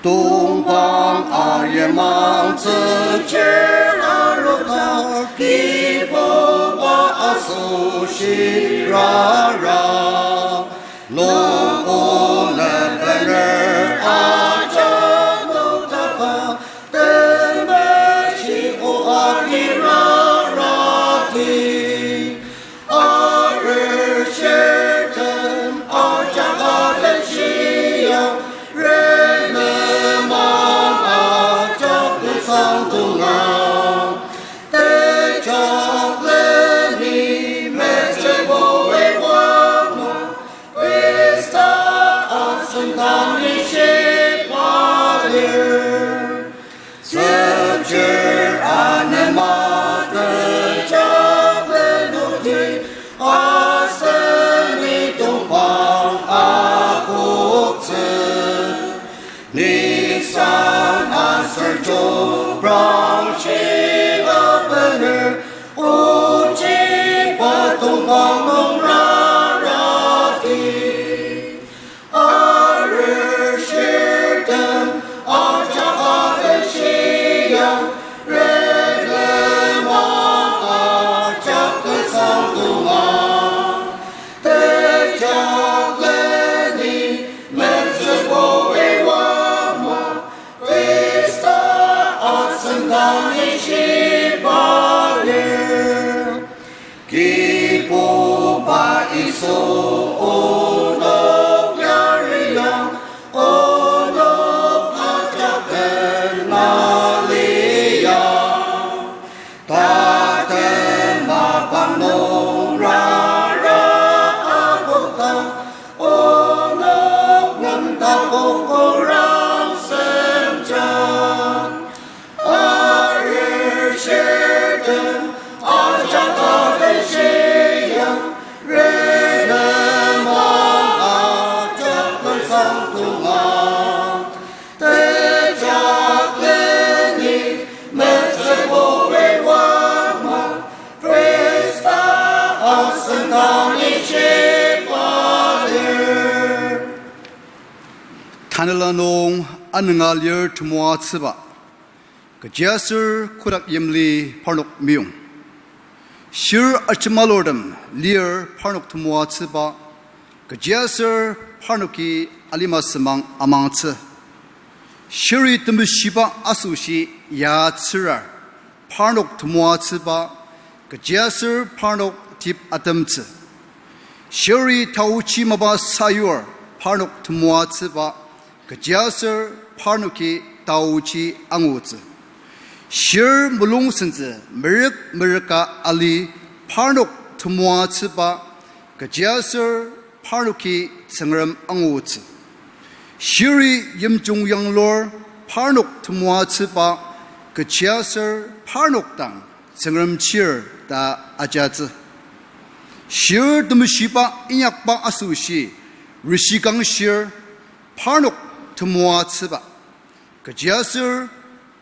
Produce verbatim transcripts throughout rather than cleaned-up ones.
Tongpang ayimang tsüchir arudang, Kibuba asoshi rara. Nung o ne bener ajak nokdaka, temeshi o agi rarati. Arishirtem ajak atenshia, renema ajak lesang tonga. Tejakleni metsübui wama, Khrista asen dang ishiba lir. Tsüchir anema tejak lenoti, aseni tongpang akoktsü. Nisan aser Job rangshi abener, ochiba tongpang nung rarati. Arishirtem ajak atenshia, renema ajak lesang tonga. Tejakleni metsübui wama, Khrista asen dang ishiba lir. Kibuba Yisu, onok yariang, onok ajak den aliang. Tatem mapang nung rara akokdang, onok nem takok kurang semjang. Arishirtem ajak atenshia, renema ajak lesang tonga. Tejakleni metsübui wama, Khrista asen dang ishiba lir. Tanela nung anünga lir temoatsüba, kechiaser kotak yimli parnok meyong. Shir ajemalurtem lir parnok temoatsüba, kechiaser parnoki alima semang amangtsü. Shiri temeshiba asoshi yatsürar parnok temoatsüba, kechiaser parnok tip atemtsü. Shiri taochi mapa sayur parnok temoatsüba, kechiaser parnoki taochi angutsü. Shir mulung sentsü merük merüka ali parnok temoatsüba, kechiaser parnoki Tsüngrem angutsü. Shiri yimjung yanglur parnok temoatsüba, kechiaser parnok dang Tsüngrem chir ta ajatsü. Shir temeshiba inyakba asoshi rishikang shir parnok temoatsüba, kechiaser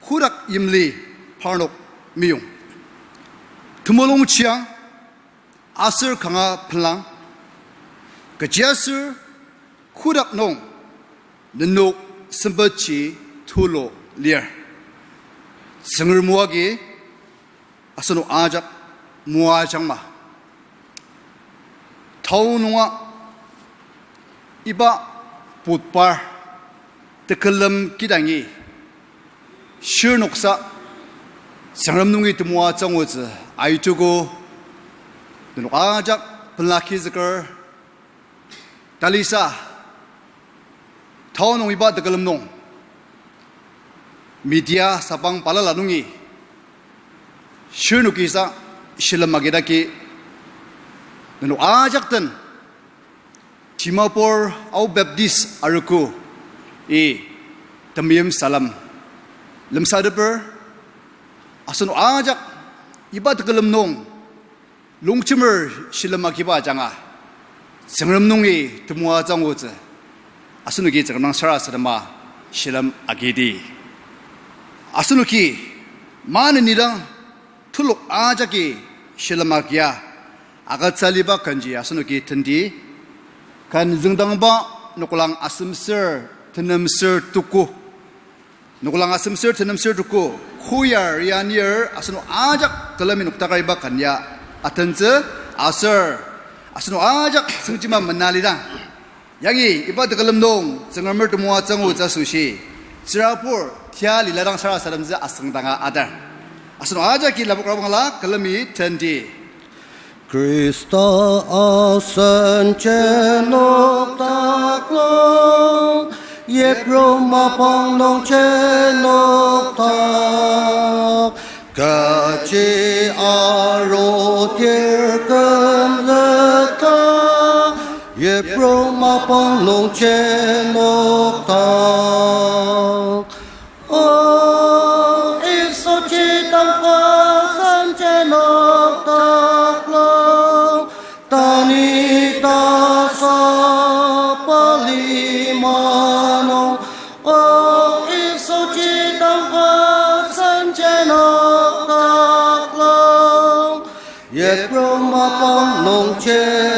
kotak yimli parnok meyong. Temulung chiang aser kanga pelang, kechiaser kotak nung nenok sempetji tulu lir. Tsüngrem o agi asenok ajak moajangma. Tao nunga iba budbar tekülem kidangi shirnoksa Tsüngrem nungi temoatsü angutsü aituko nenok ajak pelaki züker talisa, tao nung iba tekülem nung media sabang balala nungi shirnokisa shilem agidaki nenok ajak den Dimapur Ao Baptist Arogo-i temeim salem lemsateper, asenok ajak iba tekülem nung longjemer shilem agiba ajanga Tsüngrem nungi temoatsü angutsü asenoki Tsüngrem dang sarasadema shilem agidi. Asenoki maneni dang telok ajaki shilem agia agütsüliba kenji asenoki tendi. Ken züngdangba noklang asemser tenemser tuku Noklang asemsür tenemsür tuku, choir ya anir, asenok ajak külemi noktakar iba ken ya atentsü, aser asenok ajak sengjima mena lidang. Yangi iba tekülem nung Tsüngremer temoatsü angutsü asoshi, tsürabur tia lila dang sarasademtsü asüngdanga atar. Asenok ajaki lapok rabangla külemi tenti. Khrista asen jenokdak long, yipru mapang nung jenokdak. Kechi aru tirken leka, yipru mapang nung jenokdak. O Yisu, jidang asen jenokdak long, tanü ta saba lima nung. O Yisu, jidang asen jenokdak long, yipru mapang nung jenokdak.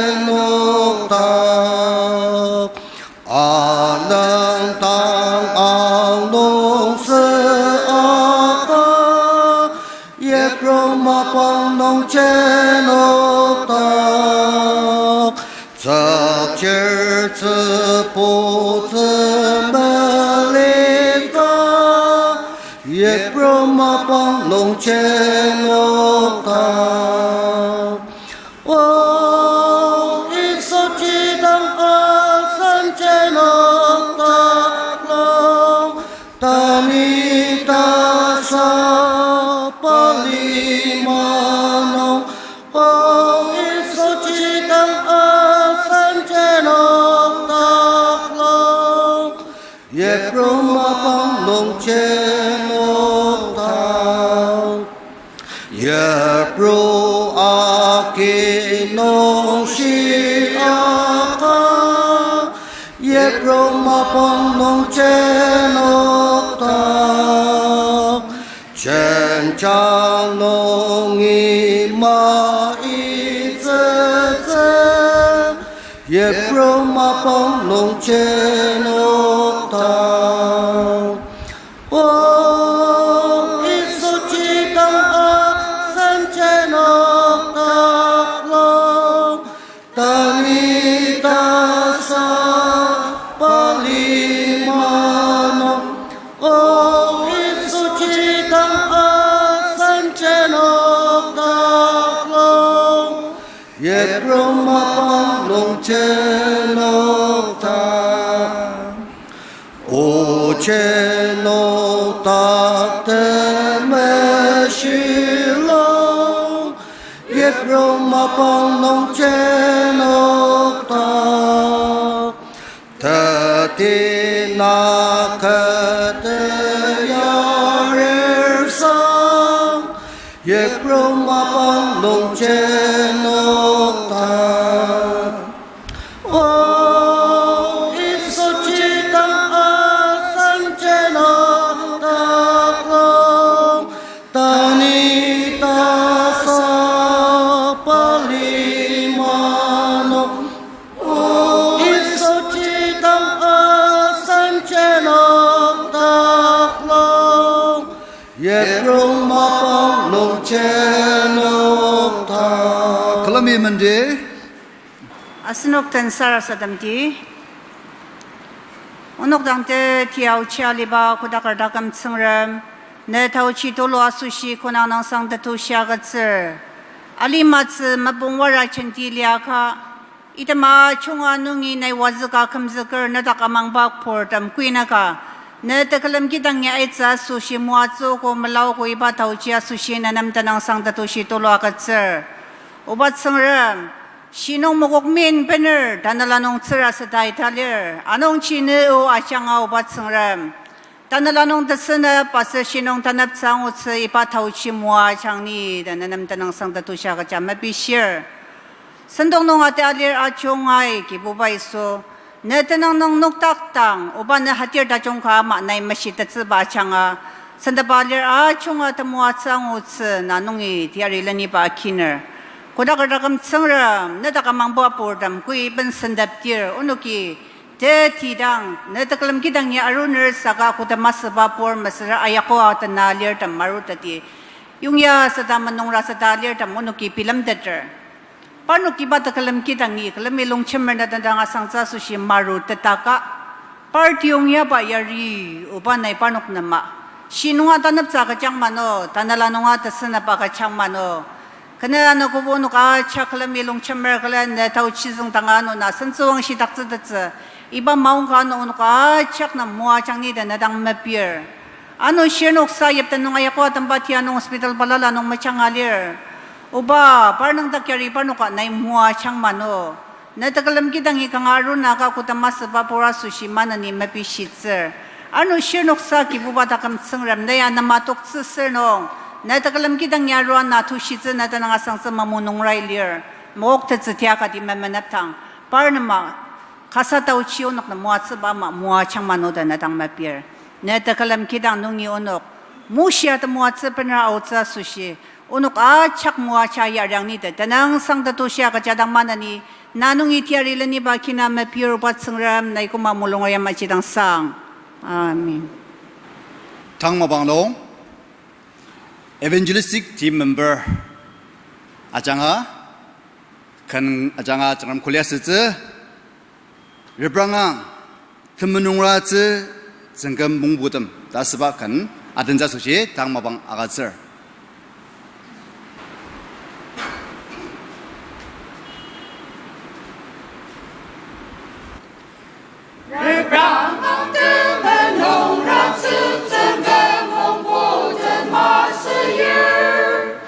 Anüngdang ang nung sü aka, yipru mapang nung jenokdak. Tsükchir tsübu tsü melita, yipru mapang nung jenokdak. O Yisu, jidang asen jenokdak long, tanü ta saba lima nung. O Yisu, jidang asen jenokdak long, yipru mapang nung jenokdak. Yipru agi nung shi aka, yipru mapang nung jenokdak. Jenjang nung ima itsütsü, yipru mapang nung jenokdak. O Yisu, jidang asen jenokdak long, tanü ta saba lima nung. O Yisu, jidang asen jenokdak long, yipru mapang nung jenokdak. O jenokdak temeshi long, yipru mapang nung jenokdak. Teti na kete yarir sang, yipru mapang nung jenokdak. O Yisu, jidang asen jenokdak long, tanü ta saba lima nung. O Yisu, jidang asen jenokdak long, yipru mapang nung jenokdak. Külemi mendi. Asenok den sarasademdi. Onok dang te tiaochi aliba kodaker taküm Tsüngrem, ne taochi tulu asoshi konang nangsang tetushi agütsür. Alimatsü mapang wara jenti liaka, item ajunga nungi nai wazüka kümzüker ne dak amangba purtem kuinaka, ne tekülem kidang ya aitsü asoshi moatsüogo melaogo iba taochi asoshi ne nem tenüngsang tetushi tulu agütsür. Oba Tsüngrem, shinung mokok min bener tanela nung tsüra seta ita lir, anungji ne o ajanga Oba Tsüngrem. Tanela nung tesünep aser shinung taneptsü angutsü iba taochi moajang ni ta ne nem tenüngsang tetushi agüja mepishir. Sentong nung ati alir ajungai Kibuba Yisu, ne tenüng nung nokdak dang, oba ne hatir tajung ka ama nai meshitettsüba ajanga, sentepa lir ajunga temoatsü angutsü na nungi teyari leniba akiner. Kodaker taküm Tsüngrem, ne dak amangba purtem kui ben sentepdir, onoki Tetidang, ne tekülem kidangi aruner saka koda masüba pur mesüra ayakua tena lirtem maruteti. Yongya sata menungra sata lirtem onoki bilemteter. Parnok iba tekülem kidangi külemi longjemer na tendang asangtsü asoshi marutetaka. Par tiyongyaba yari, oba nai parnok nema. Shi nunga taneptsü agüjang mano, tanela nunga tesenep agüjang mano. Kena ano kübok onok ajak külemi longjemer külen ne taochi züngdanga ano na sentsüwang shidaktsütettsü. Iba maongka ano onok ajak nem moajang ni ta ne dang mepir. Ano shirnoksa yipten nung ayakua temba tia nung hospital balala nung mejanga lir. Oba, par nüngdak yari parnoka nai moajang mano. Ne tekülem kidangi kanga arunaka koda masüba pur asoshi maneni mepishitsür. Ano shirnoksa Kibuba taküm Tsüngrem nai anema toktsüsür nung, ne tekülem kidangi arua na tushitsü na tenüng asangtsü mamu nungrai lir. Moktettsü tia kati memenepdang. Par nema kasa taochi onok nem moatsüba ama moajang mano ta ne dang mepir. Ne tekülem kidang nungi onok mushia temoatsü benra aotsü asoshi onok ajak moaja yariang ni ta tenüngsang tetushia kajadang maneni na nungi teyari leniba kina mepir oba Tsüngrem nai koma mulunga yamaji dang sang. Amen. Tang mapang nung evangelistic team member ajanga, ken ajanga Tsüngrem kuli asütsü, reprangang temenungratsü tsüngküm mungbutem ta asüba ken adentsü asoshi tang mapang agütsür. Reprangang temenungratsü tsüngküm mungbutem masüyir.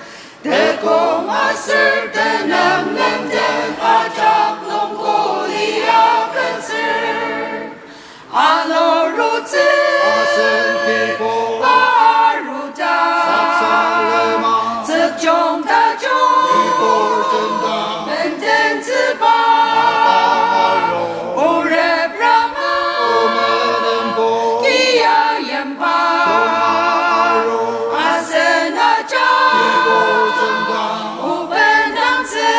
Tekong aser tenem lemden ajak nung kuli agütsür. Alorutsü asen kibong paruta, saksalema tsükjong tajung kibong jenda bendentsüba, o repranga omenembo kia yimba asen ajak kibong jenda o bendangtsü.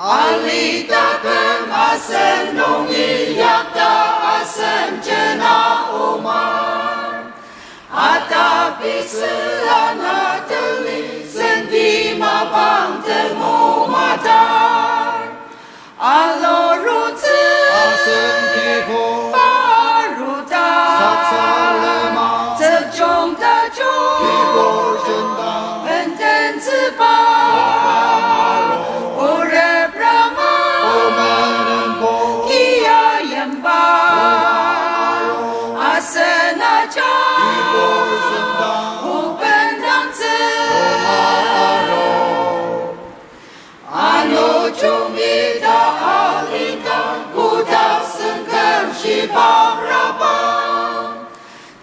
Alitaküm asen nungi yakta asen jena omar. Atapitsü ana teli senti mapang temu matar. Alorutsü asen kibong paruta, saksalema tsükjong tajung kibong jenda bendentsüba, o repranga omenembo kia yimba asen ajak kibong jenda o bendangtsü. Ano jungmi ta alidang kotak sengküm shibang raba.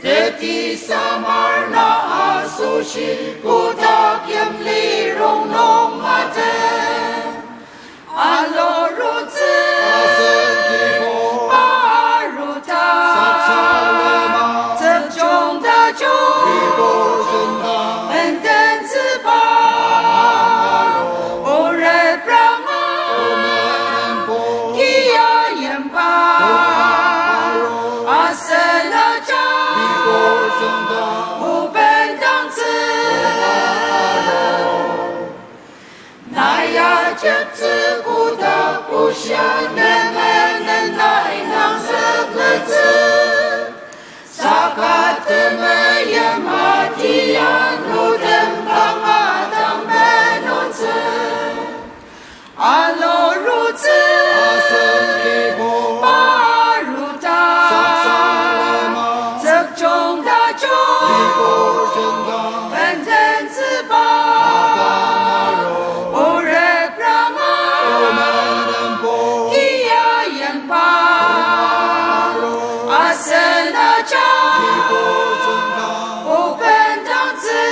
Teti samar na asoshi kotak yimli rongnung matem. Alorutsü asen kibong paruta, saksalema tsükjong tajung kibong jenda bendentsüba, o repranga omenembo kia yimba asen ajak kibong jenda o bendangtsü. Nai ajeptsü kotak bushia nemenen nai nangzükletsü. Saka temeim atian lutem kanga dang menuntsü. Alorutsü asen kibong paruta, saksalema tsükjong tajung kibong jenda bendentsüba, o repranga omenembo kia yimba asen ajak o bendangtsü.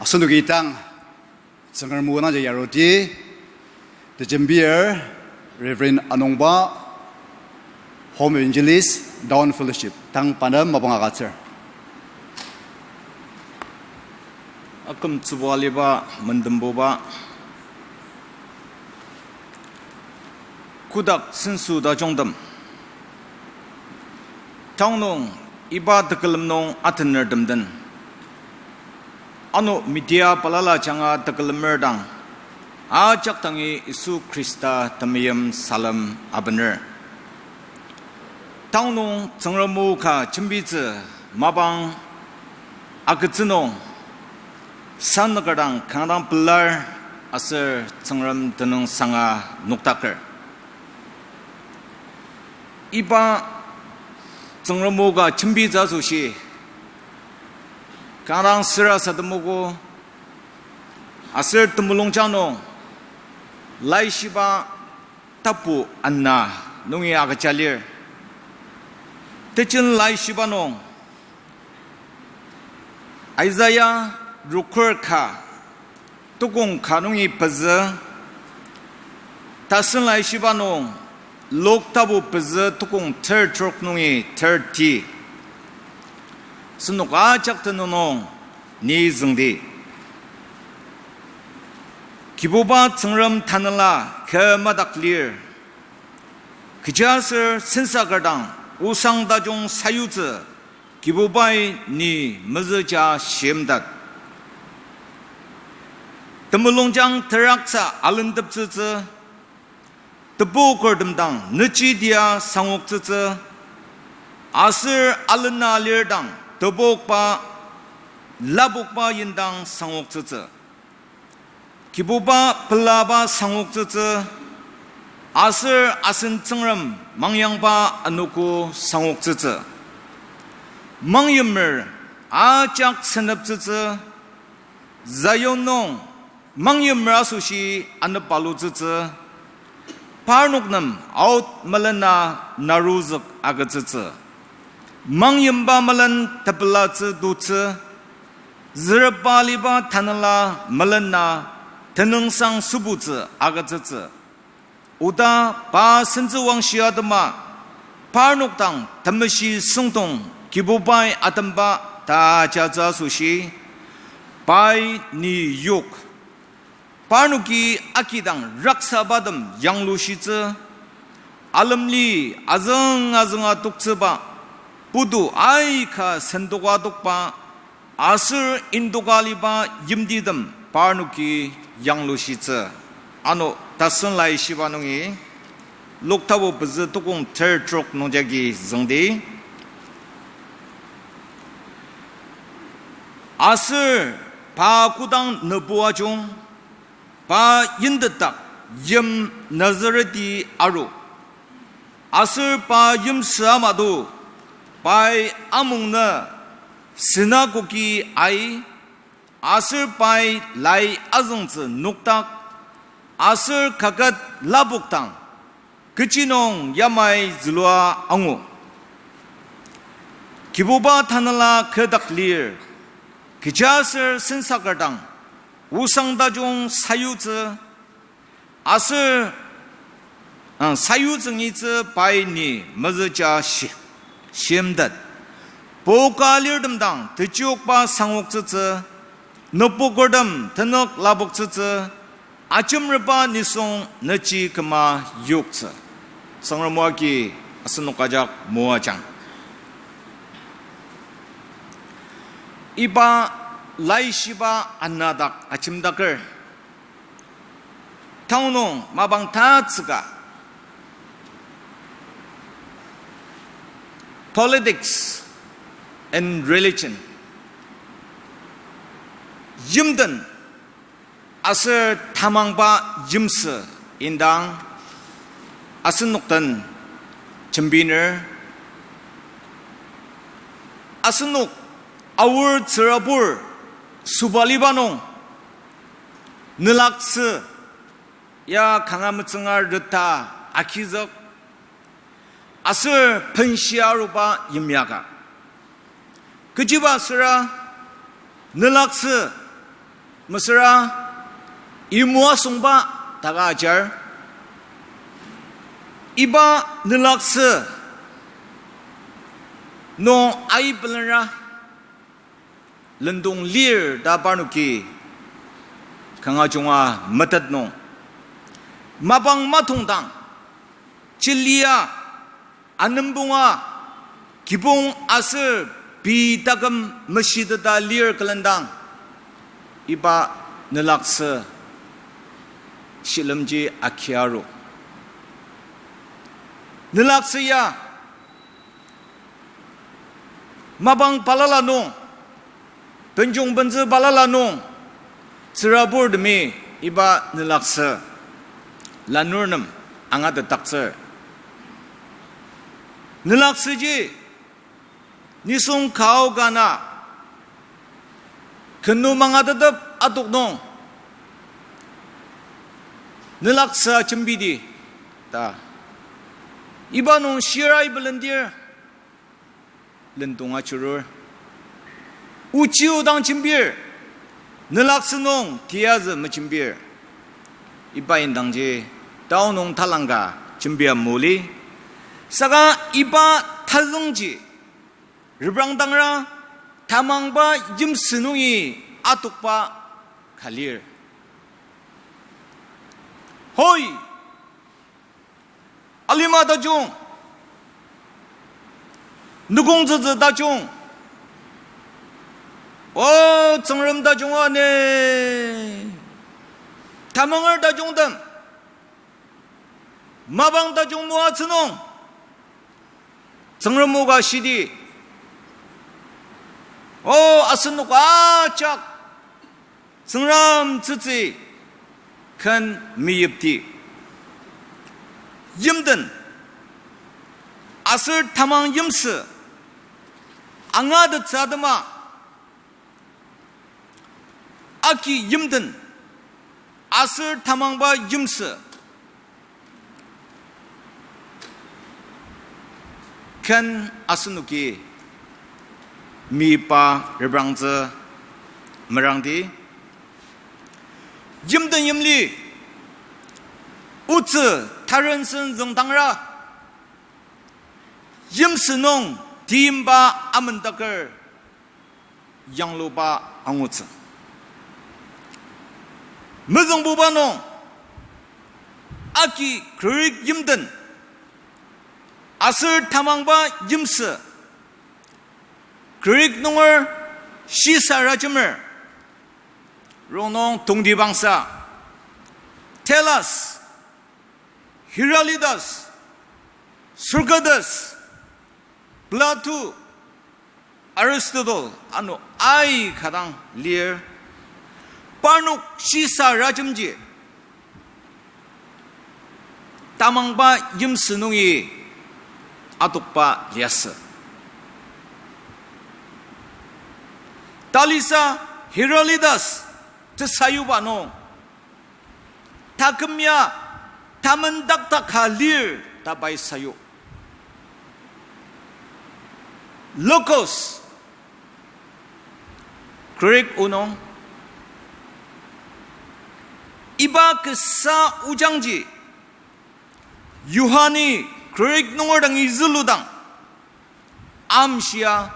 Asenoki tang Tsüngrem o dangji yaruti, tejembir Reverend Anungba, Home Evangelist, Dawn Fellowship, tang pa nem mapang agütsür. Akümtsüba aliba mendembuba, kotak senso tajungtem, tanü nung iba tekülem nung atenertem den, ano media balala ajanga tekülemer dang, ajak dangi Yisu Khrista temeim salem abener. Tanü nung Tsüngrem o ka jembitsü mapang agütsü nung, sanüker dang kanga dang pelar aser Tsüngrem tenüngsanga nokdaker. Iba Tsüngrem o ka jembitsü asoshi kanga dang sarasademogo, aser temulungjang nung laishiba tapu ana nungi agüja lir. Tejen laishiba nung Isaiah rukur ka, tukong ka nungi pezü, tasen laishiba nung Luk tapu pezü tukong ter trok nungi thirty. Asenok ajak tenüng nung ni züngdi. Kibuba Tsüngrem tanela kü madak lir. Kechiaser sensaker dang osang tajung sayutsü Kibubai ni mezüja shimtet. Temulungjang teraksa alenteptsütsü, tebokertem dang nüchitia sangoktsütsü, aser alena lir dang tebokba, lapokba yindang sangoktsütsü. Kibuba pelaba sangoktsütsü, aser asen Tsüngrem mangyangba anogo sangoktsütsü. Mangyimer ajak seneptsütsü, Zion nung mangyimer asoshi anep alutsütsü, parnok nem aot melena naruzük agütsütsü. Mangyimba melen tepelatsü tutsü, zürepba aliba tanela melena tenüngsang sübutsü agütsütsü. Oda pa sentsüwangshi atema, parnok dang temeshi süngdong Kibubai atemba ta jatsü asoshi, pai ni yok. Parnoki akidang raksabatem yanglushitsü, alemli azüng azünga toktsüba, putu aika sendoka tokba, aser indoka aliba yimtitem parnoki yanglushitsü. Ano tasen laishiba nungi, Luk tapu pezü tukong ter trok nungjagi züngdi. Aser pa kodang nübu ajung, pa yimtetdak yim Nazareti aru. Aser pa yimsü ama to, pai amungnü sinagogi ai, aser pai lai azüngtsü nokdak, aser kaket lapokdang, kechi nung yamai zülua angu. Kibuba tanela kü dak lir, kechiaser sensaker dang osang tajung sayutsü, aser, ah, sayutsü ngitsü pai ni mezüja shi-, shimtet. Poka lirtem dang techiokba sangoktsütsü, nüpokertem tenük lapoktsütsü, ajemreba nisung nüchi küma yoktsü. Tsüngrem o agi asenok ajak moajang. Iba laishiba anadak ajemdaker, tanü nung mapang tatsüka, politics and religion, yimten aser tamangba yimsü indang asenok den jembiner. Asenok aor tsürabur sobaliba nung, nelaktsü ya kanga metsünga reta agizük, aser penshi aruba yimyaka. Kechiba süra, nelaktsü mesüra, imu asüngba taka ajar. Iba nelaktsü nung aibelenra, lendong lir ta parnoki kanga junga metet nung, mapang matongdang, chilia, anembonga, kibong aser pei taküm meshiteta lir külendang, iba nelaktsü shilemji akia aru. Nelaktsü ya mapang balala nung, benjong bentsü balala nung, tsüraburtemi iba nelaktsü lanur nem angatetdaktsür. Nelaktsüji nisung kao ka na, kenu mangatetep atok nung, nelaktsü jembidi ta, iba nung shira ibelendir, lendong ajurur. Ochi odang jembir, nelaktsü nung tiyazü mejembir. Iba indangji tao nung talangka jembia moli. Saka iba tazüngji reprangdangra tamangba yimsü nungi atokba ka lir. Hoi! Alima tajung, nükongtsütsü tajung, o Tsüngrem tajung ani, tamanger tajungtem, mapang tajung moatsü nung, Tsüngrem o ka shidi, o asenok ajak Tsüngrem tsütsü ken meyipdi. Yimden aser tamang yimsü angatettsü atema, aki yimden aser tamangba yimsü ken asenoki meyipa reprangtsü merangdi. Yimden yimli otsü tarensen züngdangra, yimsü nung timba amendaker yangluba angutsü. Mezüngbuba nung, aki Greek yimden aser tamangba yimsü, Greek nunger shisarajemer, rongnung tongtibangsa, Thales, Herodotus, Socrates, Plato, Aristotle, ano aika dang lir, parnok shisarajemji tamangba yimsü nungi atokba liasü. Talisa Herodotus tesayuba nung, taküm ya tamendakdak ka lir ta pai sayu. Logos, Greek o nung, iba kasa ojangji Johani Greek nunger dangi züludang, amshia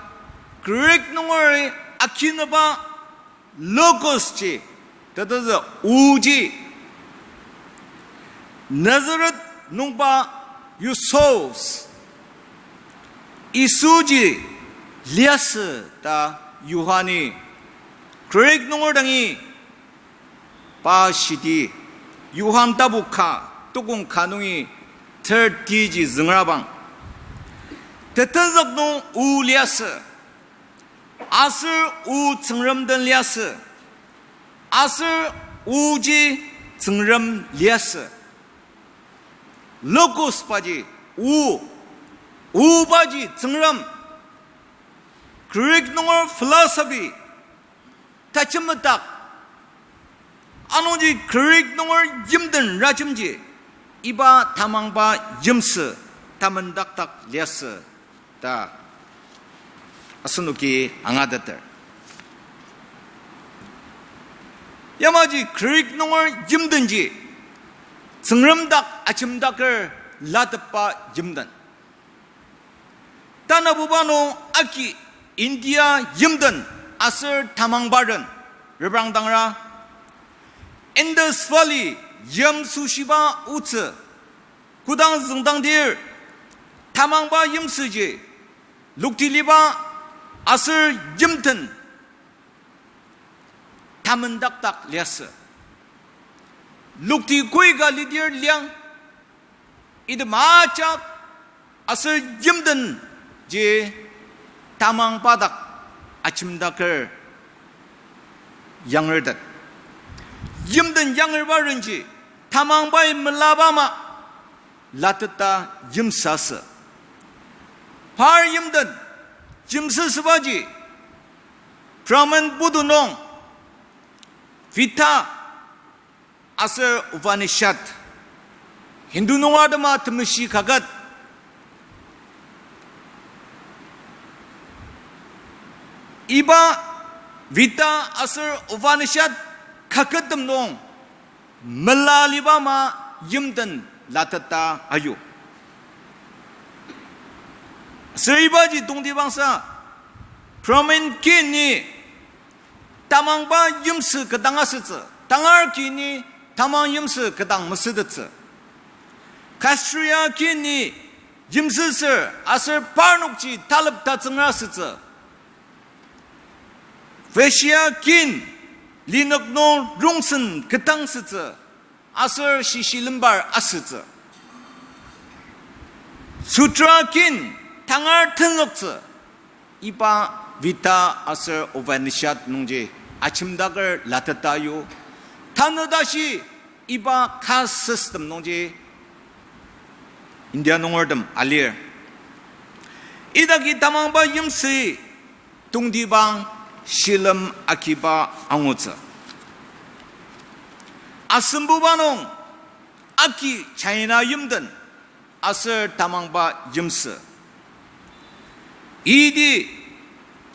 Greek nunger akinaba Logos ji, tetezü oji, Nazareth nungba Yisus, Yisuji liasü ta Johani Greek nunger dangi pa shidi, Johan tapu ka, tukong ka nungi thirty ji züngrabang. Tetezük nung o liasü, aser o Tsüngrem den liasü, aser oji Tsüngrem liasü. Logos baji o, o baji Tsüngrem. Greek nunger philosophy, tajemdak, anungji Greek nunger yimden rajemji, iba tamangba yimsü tamendakdak liasü ta asenoki angateter. Yamaji Greek nunger yimdenji Tsüngrem dak ajemdaker latepba yimden. Tanabuba nung agi India yimden aser tamangba ren, reprangdangra, Indus Valley yimsüshiba otsü, kodang züngdangdir, tamangba yimsüji, loktiliba aser yimten tamendakdak liasü. Lokti koika lidir liang, item ajak aser yimtenji tamangba dak ajemdaker yangertet. Yimten yangerba renji tamangbai melaba ama lateta yimsüsü. Par yimten yimsüsübaji Brahman putu nung Veda aser Upanishad, Hindu nungertema temeshi kaket, iba Veda aser Upanishad kakettem nung mela liba ama yimten lateta ayu. Aser ibaji tongtibangsa, Brahmin kini tamangba yimsü ketdang asütsü, tangar kini tamang yimsü ketdang mesütettsü. Kshatriya kini yimsüsür aser parnokji talep tatsüngra asütsü. Vaishya kin linük nung rongsen ketdangsütsü aser shishilembar asütsü. Sudra kin tangar tenzüktsü, iba Veda aser Upanishad nungji ajemdaker lateta ayu. Tanü tashi iba caste system nungji India nungertem alir. Idaki tamangba yimsü tongtibang shilem agiba angutsü. Asembuba nung agi China yimten aser tamangba yimsü. Idi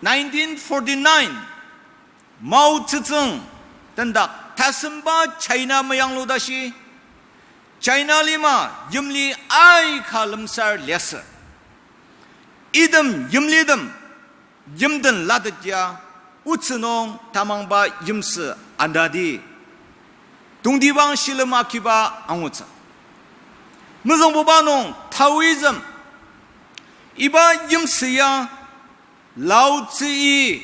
nineteen forty-nine Mao Zedong tendak tasemba China meyanglu tashi, China lima yimli aika lemsar liasü. Item yimlitem yimten latet ya otsü nung tamangba yimsü anati tongtibang shilem agiba angutsü. Mezüngbuba nung Taoism, iba yimsü ya Lao Tzu-i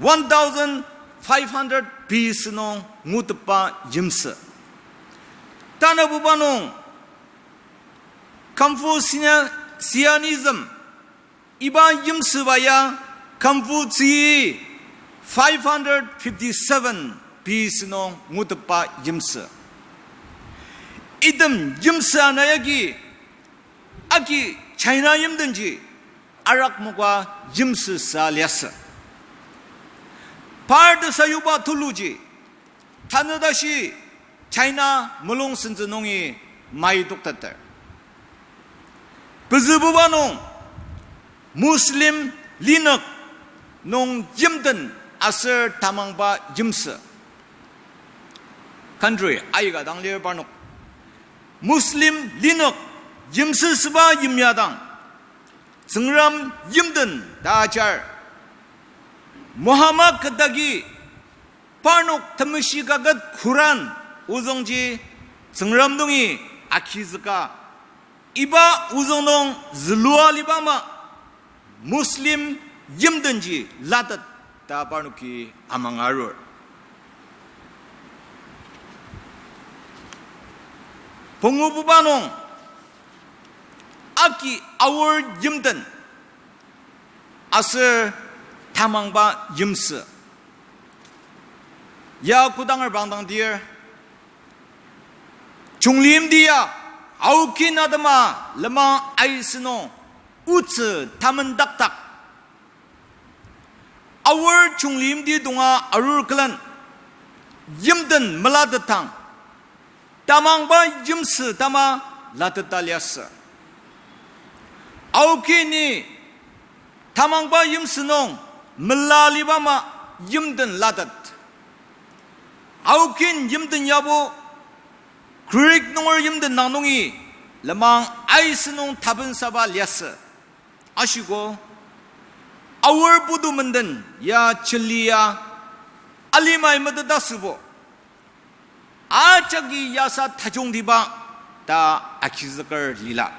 one thousand five hundred B C nung ngutetba yimsü. Tanabuba nung Confucianism, iba yimsüba ya Confucius five hundred fifty-seven B C nung ngutetba yimsü. Item yimsü ana yagi agi China yimtenji arak moka yimsüsa liasü. Par tesayuba tuluji tanü tashi China mulung sentsü nungi maitokteter. Pezübuba nung Muslim linük nung yimten aser tamangba yimsü. Country aika dang lir parnok. Muslim linük yimsüsüba yimya dang Tsüngrem yimten ta ajar. Muhammad ketdaki parnok temeshi kaket Quran ozüngji Tsüngrem nungi agizüka, iba ozüng nung zülua liba ama Muslim yimtenji latet ta parnoki amang arur. Pungububa nung agi Aor yimten aser tamangba yimsü. Ya kodanger bangdang dir, Chunglimdi ya Aokin atema lenmang aisü nung otsü tamendakdak Aor Chunglimdi tonga arur külen yimten melatetang tamangba yimsü tama lateta liasü. Aokini tamangba yimsü nung mela liba ama yimten latet. Aokin yimten yabo Greek nunger yimten dang nungi lenmang aisü nung tapensaba liasü. Ashiko, Aor putu menden ya chili ya alimai meteta sübo, ajaki yasa tajungtiba ta agizüker lila.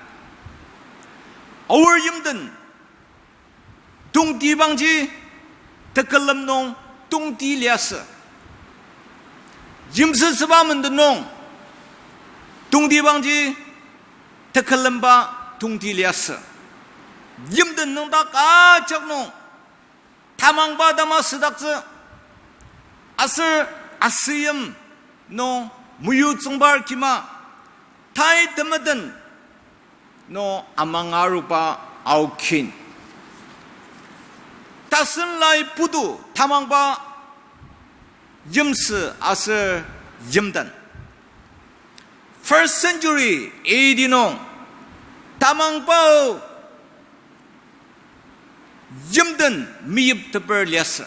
Aor yimden tongtibangji tekülem nung tongti liasü. Yimsüsüba menden nung tongtibangji tekülemba tongti liasü. Yimden nüngdak ajak nung tamangba tama südaktsü, aser asüyim nung meyutsüngbar kima, tai temeten nung amang aruba aokin, tasen lai putu tamangba yimsü aser yimden. First century A D nung tamangbao yimden meyipteper liasü.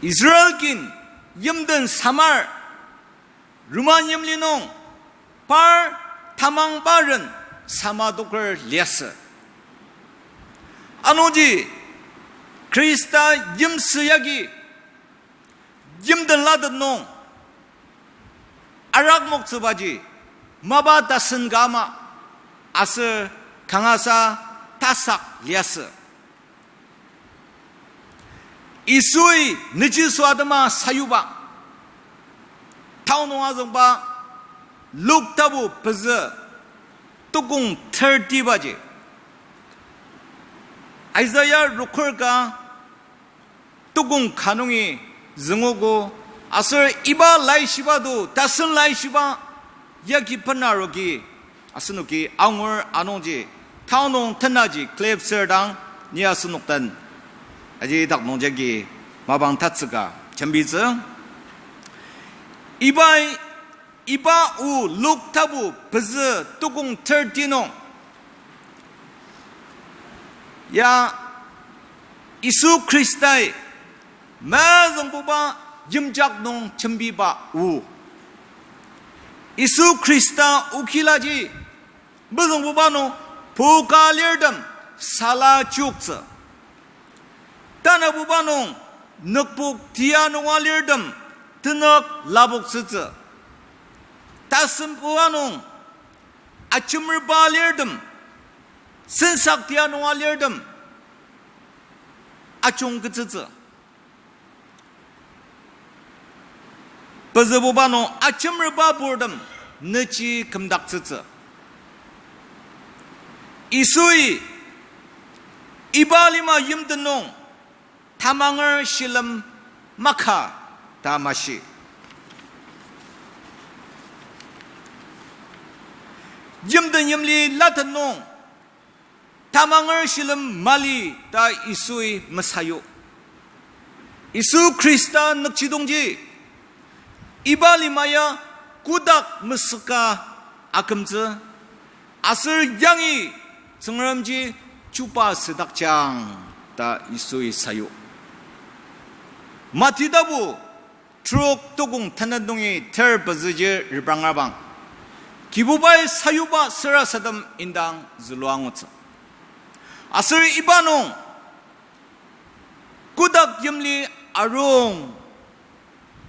Israel kin yimden samar, Roman yimli nung par tamangbaren samadoker liasü. Anungji Khrista yimsü yagi yimden latet nung arakmoktsübaji mapa tasen ka ama aser kangasa tasak liasü. Yisui nüjisua atema sayuba, tao nung azüngba Luk tapu pezü tukong thirty baji, Isaiah rokür ka tukong ka nungi züngogo, aser iba laishiba to tasen laishiba yagi benarogi asenoki angur. Anungji tao nung tenaji clip sür dang ni asenok den aji dak nung jagi mapang tatsüka jembitsü. Ibai, iba o Luk tapu pezü tukong thirty nung ya Yisu Khristai mezüngbuba yimjak nung jembiba o. Yisu Khrista okilaji mezüngbuba nung poka lirtem sala choktsü. Tanabuba nung nükpok tia nunga lirtem tenük lapoktsütsü. Tasembuba nung ajemerba lirtem, sensak tia nunga lirtem ajungketsütsü. Pezübuba nung ajemerba purtem nüji kümdaktsütsü. Yisui iba lima yimten nung tamanger shilem maka ta mashi. Yimten yimli laten nung tamanger shilem mali ta Yisui mesayu. Yisu Khrista nükjidongji iba lima ya kotak mesüka akümtsü, aser yangi Tsüngremji chuba südakjang ta Yisui sayu. Mati tapu trok tukong tenet nungi ter pezüji reprangabang, Kibubai sayuba sarasadem indang zülua angutsü. Aser iba nung kotak yimli arung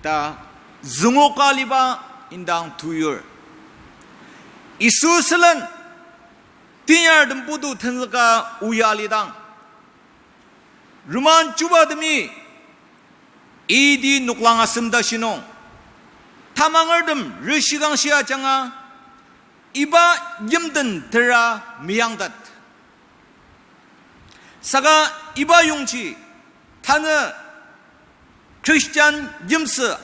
ta züngoka liba indang tuyur. Yisu sülen tenyartem putu tenzüka oya lidang, Roman chubatemi A D noklang asem tashi nung tamangertem reshikangshi ajanga iba yimten tera meyangtet. Saka iba yongji tanü Christian yimsü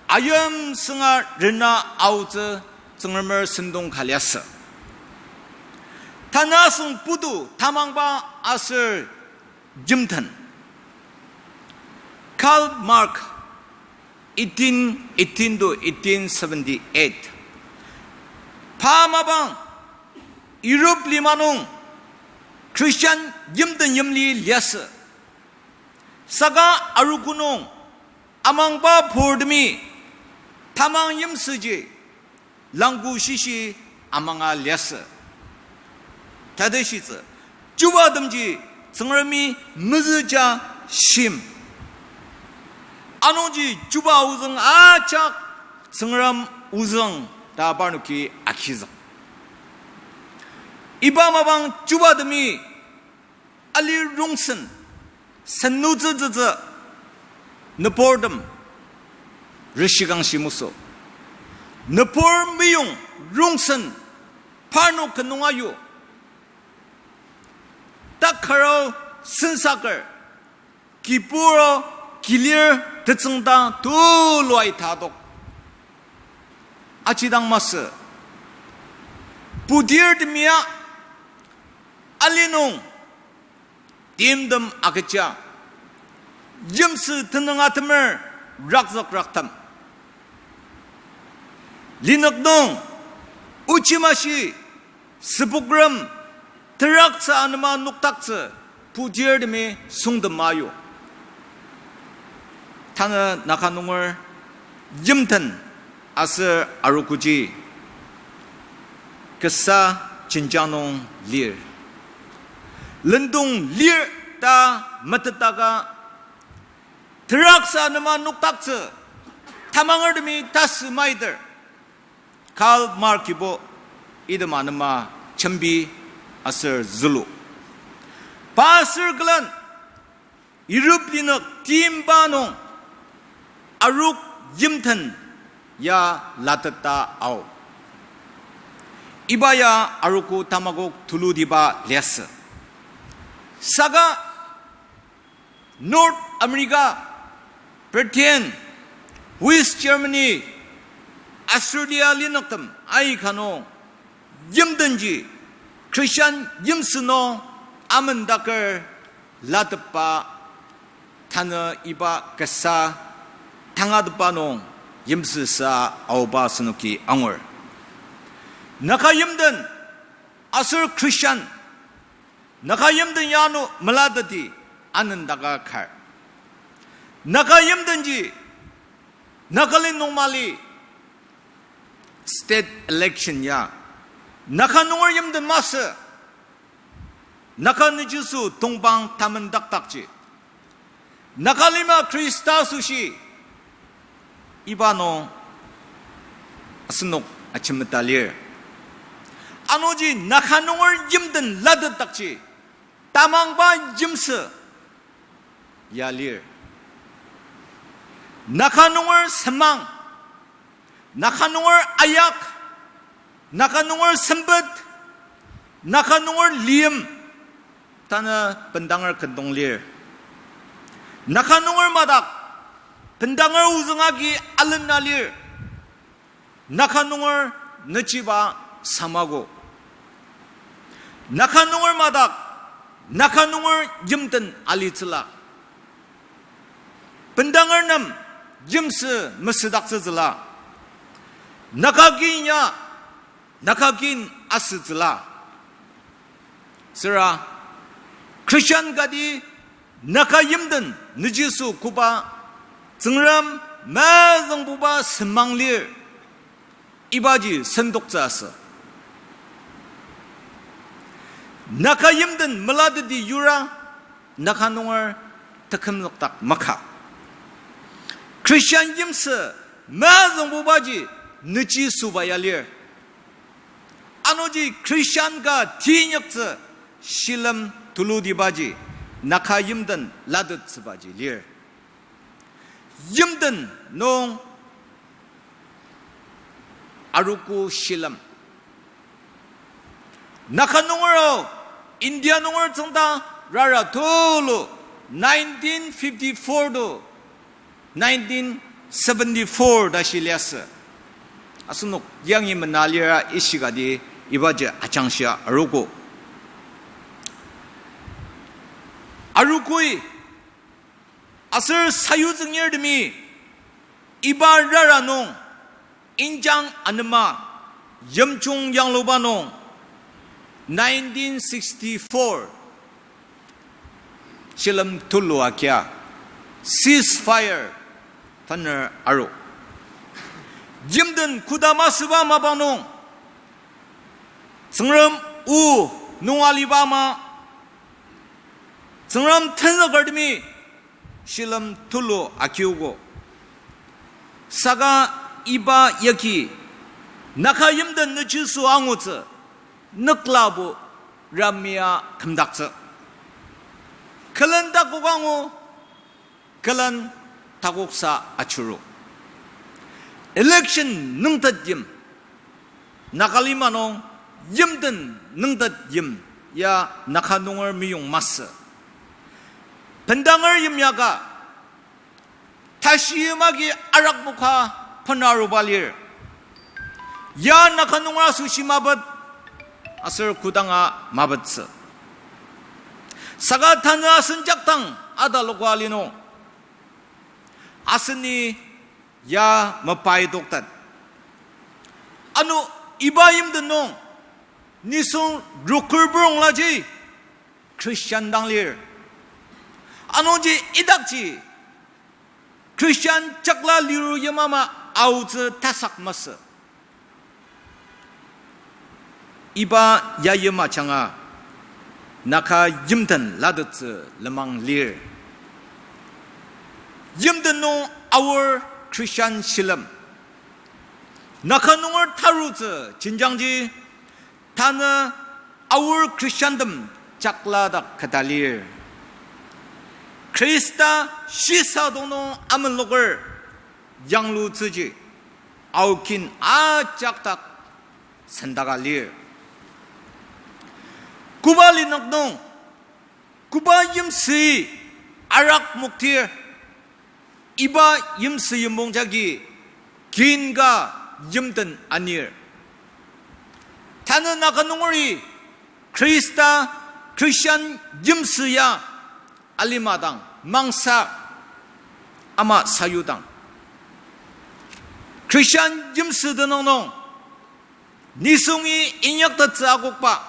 ayimsünga rena aotsü Tsüngremer sentong ka liasü. Tanü asüng putu tamangba aser yimten. Karl Marx, eighteen eighteen to eighteen seventy-eight. Pa mapang Europe lima nung Christian yimten yimli liasü. Saka arogo nung amangba purtemi tamang yimsüji langku shishi amanga liasü. Tatishitsü, chubatemji Tsüngremi mezüja shim. Anungji chuba ozüng ajak Tsüngrem ozüng ta parnoki agizük. Iba mapang chubatemi ali rongsen, senotsütsütsü, nüburtem, reshikangshi mesü. Nübur meyong rongsen, parnok ki nung ayu. Takaro sensaker, kiburo kilir tetsüngda tuluai tadok. Ajidang masü. Putir temia ali nung timtem agüja. Yimsü tenüng atemer rakzük raktem. Linük nung, ochimashi, süpokrem, teraksa anema nokdaktsü, putir temi süngtem ayu. Tanü Naga nunger yimten aser arogoji kasa jenjang nung lir. Lendong lir ta metetaka teraksa anema nokdaktsü, tamangertemi tasü maiter. Karl Marxibo item anema jembi aser zülu. Pa aser külen Europe linük timba nung arok yimten ya lateta ao. Iba ya arogo tamakok tulutiba liasü. Saka North America, Britain, West Germany, Australia linüktem aika nung yimdenji Christian yimsü nung amendaker latepa tanü iba kasa tangatetba nung yimsüsa aoba asenoki angur. Naga yimden aser Christian Naga yimden ya ano melateti anendaka kar. Naga yimdenji, Nagaland nung mali state election ya, Naga nunger yimden masü, Naga nüjisü tongpang tamendakdakji. Naga lima Khrista asoshi iba nung asenok ajemeta lir. Anungji Naga nunger yimden latetdakji tamangba yimsü ya lir. Naga nunger semang, Naga nunger ayak, Naga nunger sempet, Naga nunger lim, tanü bendanger kentong lir. Naga nunger madak, bendanger ozüng agi alena lir. Naga nunger nüchiba samago. Naga nunger madak, Naga nunger yimden alitsüla. Bendanger nem yimsü mesüdaktsütsüla. Naga kin ya, Naga kin asütsüla. Süra, Christian kati Naga yimden nüjisü koba Tsüngrem mezüngbuba semang lir, ibaji sendoktsü asü. Naga yimden melateti yura, Naga nunger tekümzükdak maka. Christian yimsü mezüngbubaji nüjisüba ya lir. Anungji Christian ka tinyaktsü shilem tulutibaji Naga yimden latettsübaji lir. Yimden nung arogo shilem. Naga nunger o India nunger tsüngda rara tulu nineteen fifty-four to nineteen seventy-four ta shi liasü. Asenok yangi mena lira ishikadi ibaji ajangshia arogo. Arogoi aser sayutsüngirtemi iba rara nung injang anema yimjung yangluba nung nineteen sixty-four shilem tulu agia ceasefire tanü aru. Yimden koda masüba mapang nung Tsüngrem o nung aliba ama Tsüngrem tenzükertemi shilem tulu agiogo. Saka iba yagi Naga yimden nüchiso angutsü nüklabo ramia kümdaktsü. Külen takok angu, külen takoksa achuru. Election nüngtet yim, Nagalima nung yimden nüngtet yim ya Naga nunger meyong masü. Bendanger yimyaka, tashi yimagi arakmoka benaruba lir. Ya Naga nunger asoshi mapet, aser kodanga mapetsü. Saka tanü asen jakdang ataloka li nung, aseni ya mepaitoktet. Ano iba yimden nung nisung rokür puronglaji Christian dang lir. Anungji idakji Christian jakla liru yimama aotsü tasak masü. Iba ya yim ajanga Naga yimden latettsü lenmang lir. Yimden nung aor Christian shilem, Naga nunger tarutsü jenjangji tanü aor Christiantem jakladak keta lir. Khrista shisa dong nung amenloker yanglutsüji aokin ajak dak sendaka lir. Koba linük nung, koba yimsü arak moktir, iba yimsü yimbong jagi kin ka yimden anir. Tanü Naga nungeri Khrista, Christian yimsü ya alima dang mangsa ama sayudang, Christian yimsü tenüng nung nisungi inyaktettsü akokba,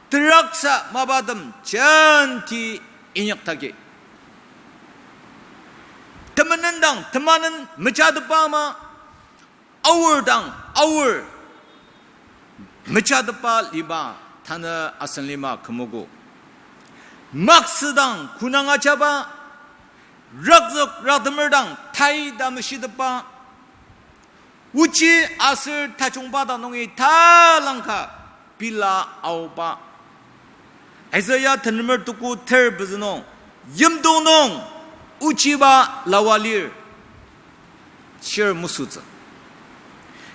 teraksa mapatem jenti inyaktaki, temenen dang temanen mejatepa ama, aor dang aor mejatepa lima tanü asen lima kümogo. Maksü dang kunang ajaba, rakzük raktemer dang tai ta meshitepa, ochi aser tajungba ta nungi talangka pela aoba. Isaiah tenemer tuku ter pezü nung, yimdong nung ochiba lawa lir, shir mesütsü.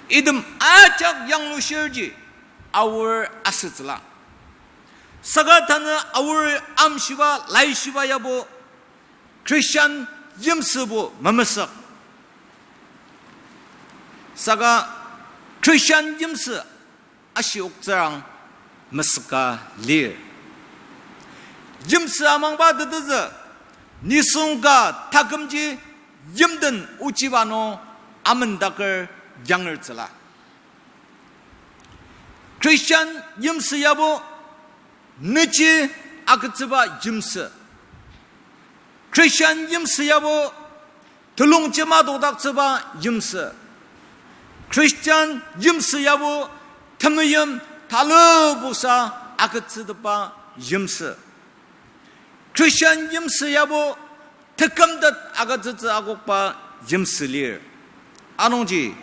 Item ajak yanglushirji aor asütsüla. Saka tanü aor amshiba, laishiba yabo Christian yimsübo memesük. Saka Christian yimsü ashioktsürang mesüka lir. Yimsü amangba tetezü, nisung ka takümji yimden ochiba nung amendaker yangertsüla. Christian yimsü yabo nüji agütsüba yimsü. Christian yimsü yabo telongjem adokdaktsüba yimsü. Christian yimsü yabo temeim talübusa agütsütepba yimsü. Christian yimsü yabo tekümtet agütsütsü akokba yimsü lir. Anungji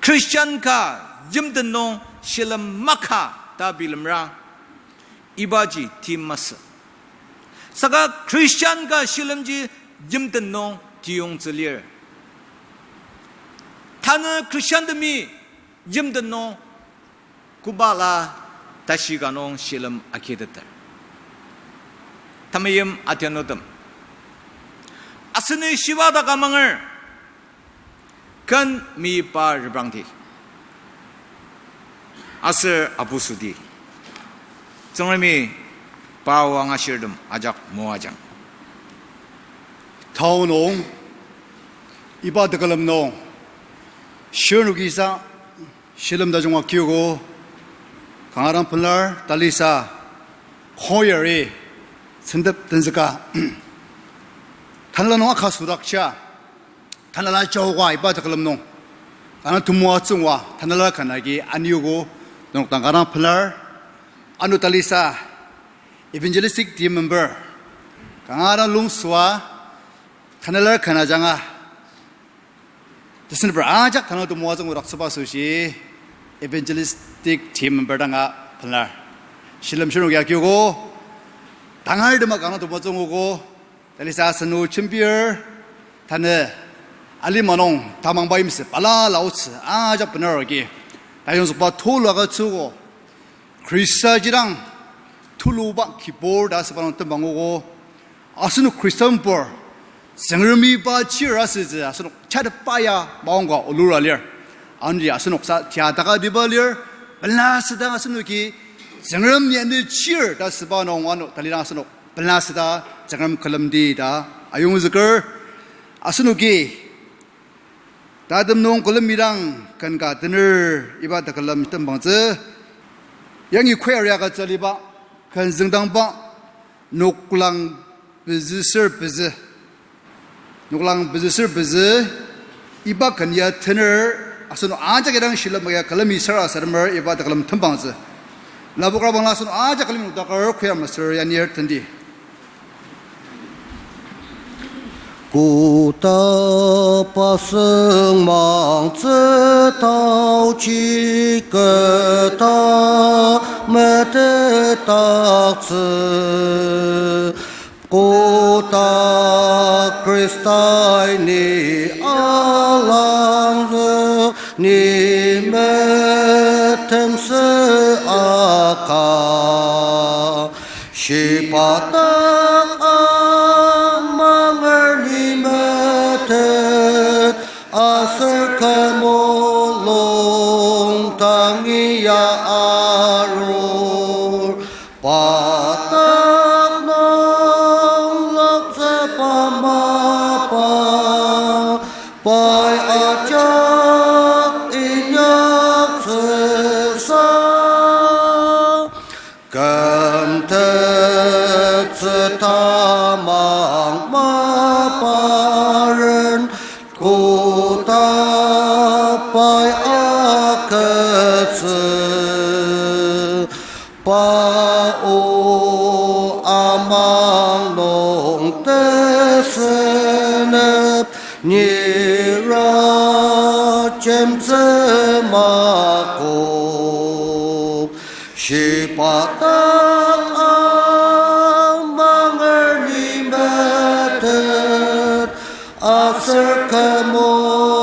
Christian ka yimten nung shilem maka ta bilemra, ibaji tim masü. Saka Christian ka shilemji yimten nung tiyongtsü lir. Tanü Christiantemi yimten nung kobala tashi ka nung shilem agiteter. Temeim atianutem, aseni shiba dak amanger, ken meyipa reprangdi aser apusudi, Tsüngremi pa o angashirtem ajak moajang. Tao nung, iba tekülem nung, shirnokisa shilem tajung agiogo, kanga dang pelar talisa, choir-i sentep tenzüka, tanela nung aka südaktsü, tanela jaoka iba tekülem nung, kanga temoatsüngwa tanela ken agi aniogo, nenok dang kanga dang pelar, ano talisa, evangelistic team member, Kanga dang lungsua, kanalar kana janga. Tesenber ajak tanü temoatsü ngudaktsüba asoshi evangelistic team member danga pelar. Shilem shirnok ya kiogo, tangar tema kanga temoatsü ngugo, talisa asenu jembir, tanü alima nung tamangba yimsü balala otsü ajak bener agi. Tayongzükba tulu agütsüogo. Khrista jidang tuluba kibur ta asüba nung tembangogo. Asenok Khristan pur, Tsüngremi pa chir asütsü asenok chatepaya maongka olura lir. Anungji asenok sa tiataka diba lir, pelasüdang asenoki Tsüngrem yani chir ta asüba nung ano talidang asenok pelasüda Tsüngrem külemdi ta ayongzüker. Asenoki tatem nung külemi dang ken ka tener iba tekülem tembangtsü. Yangi choir ya ka tsüliba, ken züngdangba, noklang pezü ser pezü. Noklang pezü ser pezü, iba ken ya tener, asenok ajak idang shilem ya külemi sarasademer iba tekülem tembangtsü. Lapokrabangla asenok ajak külemi nokdaker choir master yanir tendi. Koda pasüngmangtsü taochi keta metetdaktsü. Koda Khristai ni alangzü ni metemsü aka. Shiba dak amanger limetet aser kü mulung tangi ya arur. Pa dak nung loktsüba mapa, pai ajak inyaktsüsa. Kümtettsü tamang maparen koda pai agütsü. Pa o amang nung tesünep nira jemtsü makok. Shiba dak amanger limetet aser kü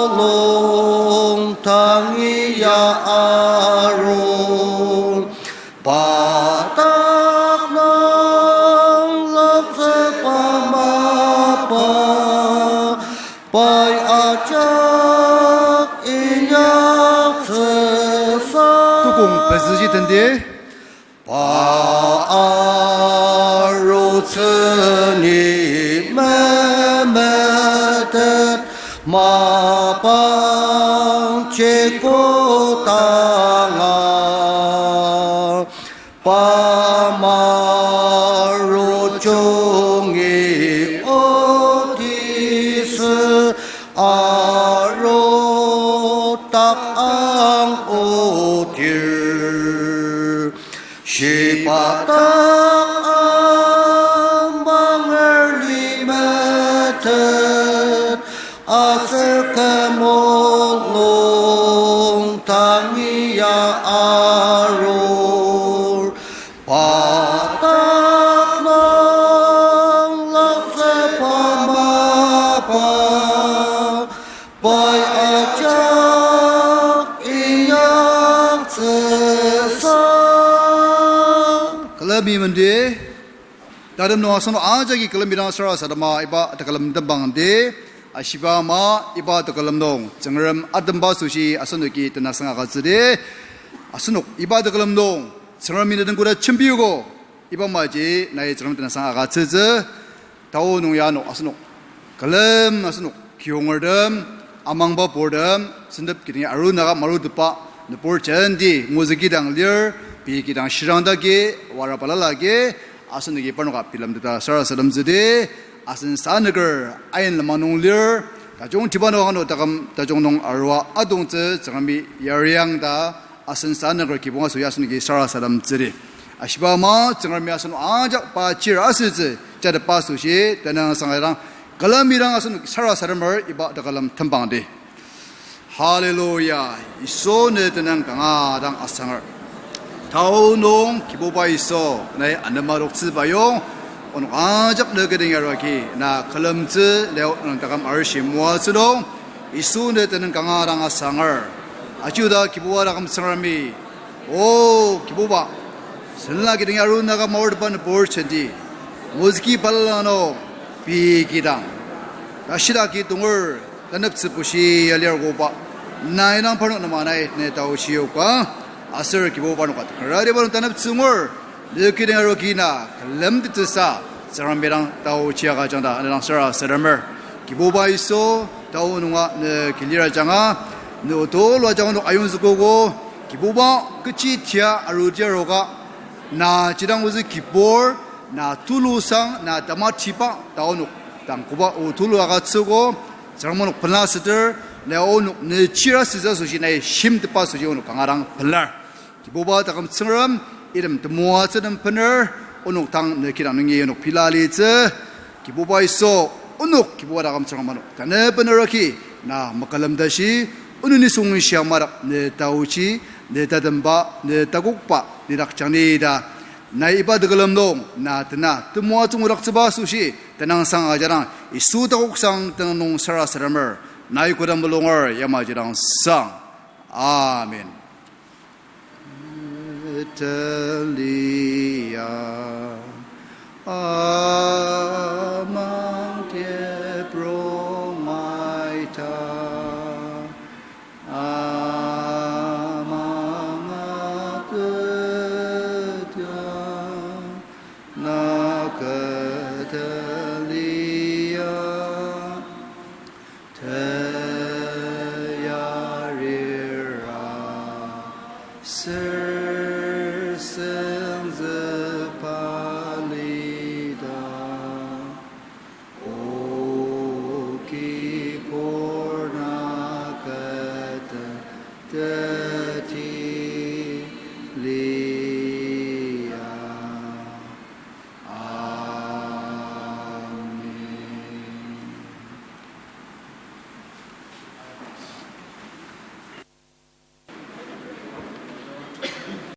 mulung tangi ya arur. Pa dak nung loktsüba mapa, pai ajak inyaktsüsa. Tukong pezüji tendi. Pa arutsü ni memetet mapang chikotanga. Pa maru jungi otisü aru tak ang otir. Shiba dak amanger limetet aser kü mulung tangi ya arur. Pa dak nung loktsüba mapa, pai ajak inyaktsüsa. Külemi mendi, tatem nung asenok ajaki külemi dang sarasadema iba tekülem tembangdi, ashiba ama iba tekülem nung Tsüngrem atemba asoshi asenoki tenasang agütsüdi. Asenok iba tekülem nung Tsüngremi ne den koda jembiogo, iba amaji nai Tsüngrem tenasang agütsütsü. Tao nung ya ano asenok külem asenok kiyongertem, amangba purtem, sentep kidang arunaka marutepba nübur jenti ngozükidang lir, pei kidang shirangdaki, wara balala agi, asenoki parnoka bilemteta sarasademtsüdi. Asen sanüker ain lema nung lir, tajungtiba nung ano taküm tajung nung arua adongtsü Tsüngremi yariang ta, asen sanüker kibong asoshi asenoki sarasademtsüdi. Ashiba ama Tsüngremi asenok ajak pa chir asütsü, jatepba asoshi tenüngsang ajadang, külemi dang asenok sarasademer iba tekülem tembangdi. Hallelujah. Yisu ne tenüng kanga dang asanger. Tao nung Kibuba Yisu, nai anema adoktsüba yong, onok ajak ne kidang arua agi, na külemtsü leo nung taküm arishi moatsü nung, Yisu ne tenüng kanga dang asanger. Achiuda Kibuba taküm Tsüngremi, O Kibuba, senla kidang aru naka maorteba nübur jenti, mozüki balala nung pei kidang, tashidaki tonger, taneptsü bushi ya lir koba, nai nang parnok nema nai ne taochi yoka, aser Kibuba parnok ka karadiba nung taneptsü ngur, ne kidang aru agi na külemtettsüsa, Tsüngremi dang taochi agüjang ta, ne dang sarasademer. Kibuba Yisu, tao nunga ne kilir ajanga, ne otulu ajanga onok ayongzükogo, Kibuba kechi tia aru tia aroka, na jidang ozü kibur, na tulusang, na tamatiba, ta onok dang koba otulu agütsüogo, Tsüngrem onok pelasüter, na onok ne chira sütsü asoshi nai shimtepba asoshi onok kanga dang pelar. Kibuba taküm Tsüngrem, item temoatsü nem bener, onok dang ne kidang nungi onok pela litsü, Kibuba Yisu, onok Kibuba taküm Tsüngrem onok tanü bener agi, na makülemtashi, onu nisung shia madak ne taochi, ne tatemba, ne takokba, ne dakjang ni ta, nai iba tekülem nung na tena temoatsü ngudaktsüba asoshi tenüngsang ajadang, Yisu takoksang tenüng nung sarasademer, nai koda mulunger yamaji dang sang. Amen. Telia amang teprong aita, amang atetya, na kü telia teyarira, ser